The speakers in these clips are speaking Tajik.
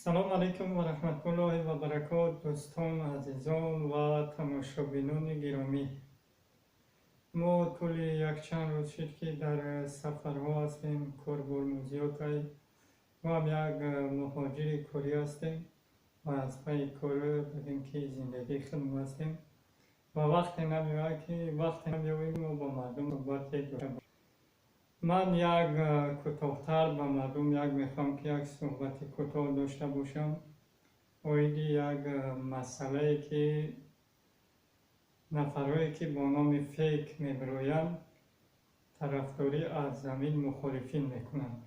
Салом алейкум ва раҳматуллоҳи ва баракот, дӯстон, азизон ва тамошобинони гиромӣ. Мо тӯли якчанд рӯз шуд, ки дар сафарҳо ҳастем, корбормузиётай. Мо ҳам як муҳоҷири корӣ ҳастем ва аз пайи кор, бигем, ки зиндагии худмо ҳастем ва вақте намеояд, ки вақте намеёбем, мо бо мардум суҳбате дошта бошем. Ман як кӯтоҳтар ба мардум як мехоҳам, ки як суҳбати кӯтоҳ дошта бошам оиди як масъалае, ки нафарҳое, ки бо номи фейк мебироянд, тарафдорӣ аз замин мухолифин мекунанд.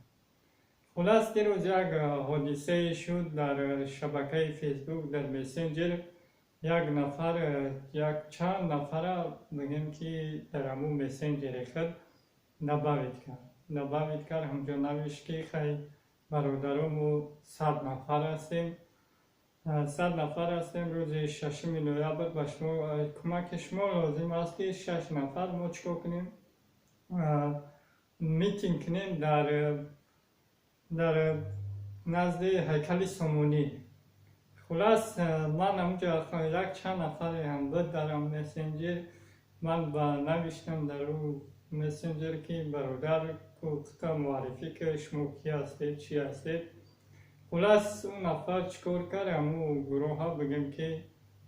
Хуллас, дирӯз як ҳодисае шуд дар шабакаи Фейсбук, дар мессенҷер. Як нафар як чанд нафара, бигем, ки дар ҳамун мессенҷери худ добавить кард. Ҳамҷо навишт, ки хай, бародаро, мо 100 нафар ҳастем, 100 нафар ҳастем, рӯзи 6 ноябр ба шумо кӯмаки шумо лозим аст, ки шаш нафар мо чӣ кор кунем, митинг кунем дар назди ҳайкали Сомонӣ. Хуллас, ман ҳамунҷо як чанд нафаре ҳам буд дар мессенҷер. Ман ба навиштам дар ӯ мессенҷер, ки бародар, худта муаррифӣ кар, шумо кӣ ҳастед, чӣ ҳастед? Хуллас, ӯ нафар чӣ кор кард? Ҳамун гурӯҳа, бигем, ки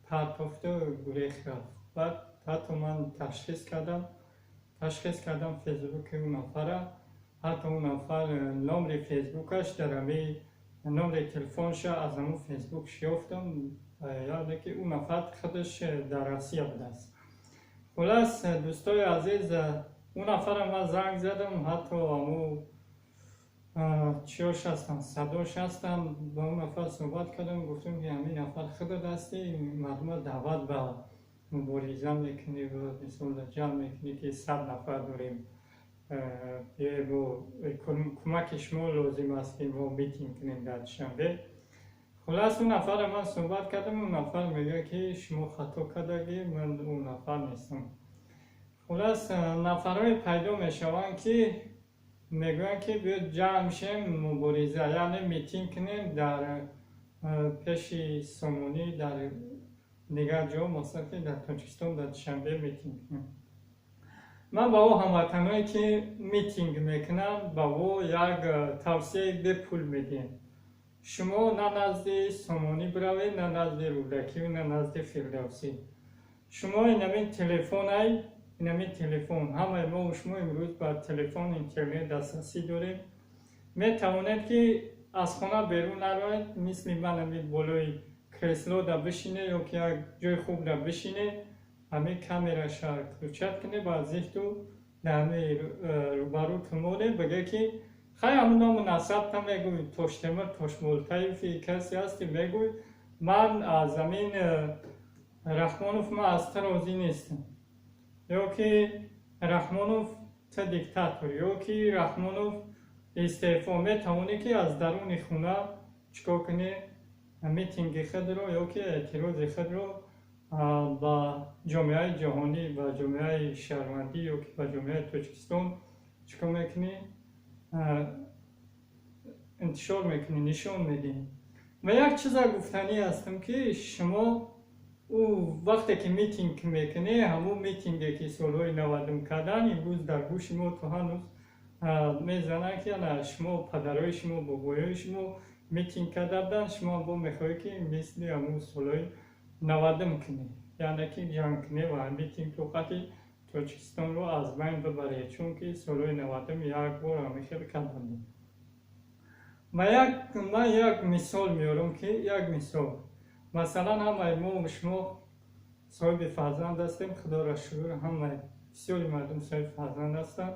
партофту гурехт, рафт. Баъд ҳатто ман ташхис кардам Фейсбуки ӯ нафара. Ҳатто ӯ нафар номери Фейсбукаш дар ҳами номери телефонша аз ҳамун Фейсбук ёфтам, яъне ки ӯ нафар худаш дар Россия будааст. Хуллас, дӯстои азиз, ӯ нафара ман занг задам, ҳатто ҳамун чиёш ҳастанд, садош ҳастанд. Ба он нафар суҳбат кардам, гуфтам, ки ҳамин нафар худат ҳастӣ, мардума даъват ба мубориза мекунӣ, мисол ҷамъ мекунӣ, ки 100 нафар дорем, бо кӯмаки шумо лозим аст, ки мо митинг кунем дар Душанбе. Хуллас, он нафарро ман суҳбат кардам, он нафар мегӯяд, ки шумо хато кардагӣ, ман он нафар нестам. Хуллас, нафарҳое пайдо мешаванд, ки мегӯянд, ки биёд ҷамъ шем, мубориза, яъне митинг кунем дар пеши Сомонӣ, дар дигар ҷо, масалан, ки дар Тоҷикистон, дар Душанбе митинг кунем. Ман ба ӯ ҳамватаное, ки митинг мекунанд, ба ӯ як тавсияи бепул медиҳем: шумо на назди Сомонӣ биравед, на назди Рӯдакӣ, на назди Фирдавсӣ. Шумо инамин телефонай, инамин телефон, ҳамаи мо шумо имрӯз ба телефон, интернет дастрасӣ дорем, метавонед, ки аз хона берун нароед, мисли ман ҳамин болои креслода бишинед ё ки як ҷои хубда бишинед, ҳамин камераша включать кунед, ба зиҳту дар ҳамин рӯбарӯ монед, бигӯед, ки хай, ҳамун ному насабта мегӯй, Тоштемир Тошмолтаеви касе ҳасти, мегӯй, ман аз ҳамин Раҳмонов, ман аз ту розӣ нестам, ё ки Раҳмонов, ту диктатор, ё ки Раҳмонов, истеъфо. Метавонӣ, ки аз даруни хона чӣ кор кунӣ? Митинги худро ё ки эътирози худро ба ҷомеаи ҷаҳонӣ, ба ҷомеаи шаҳрвандӣ ё ки ба ҷомеаи Тоҷикистон чӣ кор мекунӣ? Интишор мекунӣ, нишон медиҳӣ. Ва як чиза гуфтанӣ ҳастам, ки шумо ӯ вақте ки митинг мекунӣ, ҳамун митинге, ки солҳои 90-ум кардан, имрӯз дар гӯши мо то ҳанӯз мезананд, ки ана шумо, падарои шумо, бобоёи шумо митинг карда буданд, шумо бо мехоҳед, ки мисли ҳамун солҳои 90-ум кунед, яъне ки ҷанг кунед ва митинг тоқати Тоҷикистонро аз байн бибаред, чунки солҳои 90-ум як бор ҳамин хел карда буд. Ва як ман як мисол меорам, ки як мисол, масалан, ҳамаи мо шумо соҳиби фарзанд ҳастем, худоро шукр, ҳамаи бисёри мардум соҳиби фарзанд ҳастанд.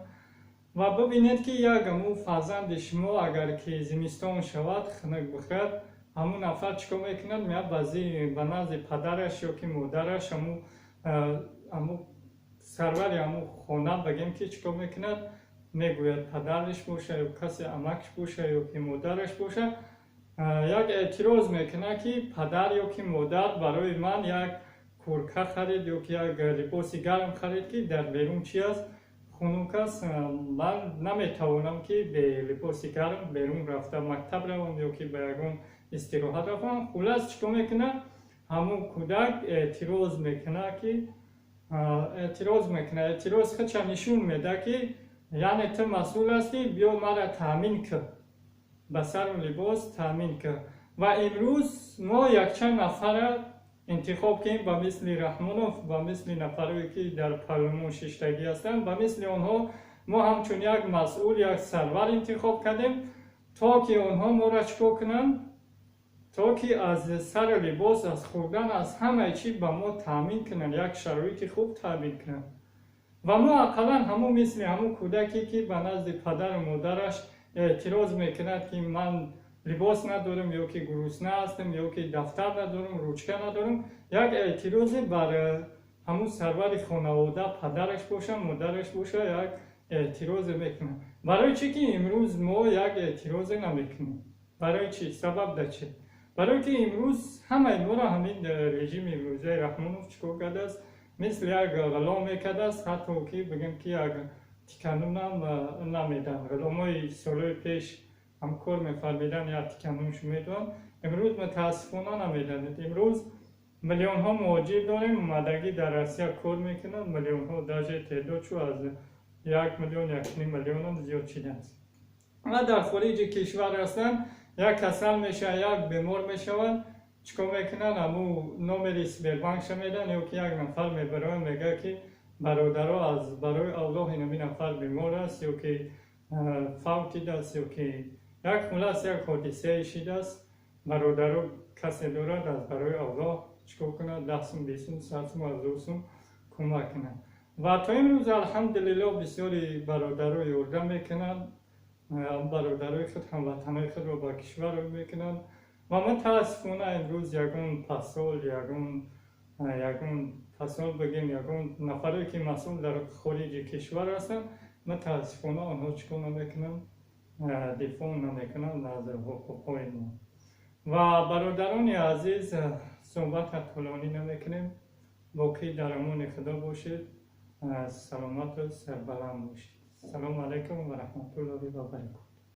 Ва бибинед, ки як ҳамун фарзанди шумо агар ки зимистон шавад, хунук бихӯрад, ҳамун нафар чӣ кор мекунад? Меяд ба назди падараш ё ки модараш, ҳамун сарвари ҳамун хона, бигем, ки чӣ кор мекунад? Мегӯяд, падараш боша ё касе амакаш боша ё ки модараш боша, як эътироз мекунад, ки падар ё ки модар барои ман як курка харид ё ки як либоси гарм харид, ки дар берун чи аст. Хунук аст, ман наметавонам, ки бе либоси гарм берун рафта мактаб равам ё ки ба ягон истироҳат равам. Хулас, чӣ кор мекунад? Ҳамун кӯдак эътироз мекунад, ки эътироз мекунад, эътироз худша нишон медиҳад, ки яъне ту масъул ҳастӣ, биё мара таъмин кун, ба сару либос таъмин кун. Ва имрӯз мо якчанд нафара интихоб кунем, ба мисли Раҳмонов, ба мисли нафарое, ки дар парлумон шиштагӣ ҳастанд, ба мисли онҳо мо ҳамчун як масъул, як сарвар интихоб кардем, то ки онҳо моро чӣ кор кунанд? То ки аз сару либос, аз хӯрдан, аз ҳамаи чӣ ба мо таъмин кунанд, як шароити хуб таъмин кунанд. Ва мо ақаллан ҳамун мисли ҳамун кӯдаке, ки ба назди падару модараш эътироз мекунад, ки ман либос надорам, ё ки гурусна ҳастам, ё ки дафтар надорам, ручка надорам, як эътирозе бар ҳамун сарвари хонавода, падараш боша, модараш боша, як эътирозе мекунад. Барои чӣ ки имрӯз мо як эътирозе намекунем? Барои чӣ? Сабаб дар чӣ? Барои ки имрӯз ҳамаи моро ҳамин режими имрӯзаи Раҳмонов чӣ кор кардааст? Мисли як ғулом мекардааст. Ҳатто ки бигем, ки як тиканунам намеданд. Ғуломои солҳои пеш ҳам кор мефармиданд, як тикануншо медоданд, имрӯз мутаассифона намедонед. Имрӯз миллионҳо муҳоҷир дорем, омадагӣ дар Россия кор мекунанд, миллионҳо, даже теъдодшу аз 1 миллион, 1.5 миллионам зиёд шидааст ва дар хориҷи кишвар ҳастанд. Як касал мешавад, як бемор мешавад, чӣ кор мекунанд? Ҳамун номери Сбербанкша медиҳанд ё ки як нафар мебарояд, мегӯяд, ки бародаро, аз барои Аллоҳ, инами нафар бемор аст ё ки фавтидааст, ё ки як, хулас, як ҳодисае шидааст, бародаро, касе дорад, аз барои Аллоҳ чӣ кор кунад? 10 сум, 20 сум, 100 сум, 1000 сум кӯмак кунад. Ва то имрӯз, алҳамдулиллоҳ, бисёри бародаро ёрдам мекунанд, бародарои худ, ҳамватанои худро ба кишвар мекунанд. Ва мутаассифона имрӯз ягон посол, ягон посол бигем, ягон нафаре, ки масъул дар хориҷи кишвар ҳастанд, мутаассифона онҳо чӣ кор намекунанд? Дифоъ намекунанд аз ҳуқуқҳои мо. Ва бародарони азиз, суҳбата тӯлонӣ намекунем. Боқӣ дар амони Худо бошед, саломату сарбаланд бошед. Салому алайкум ва раҳматуллоҳи ва баракоту.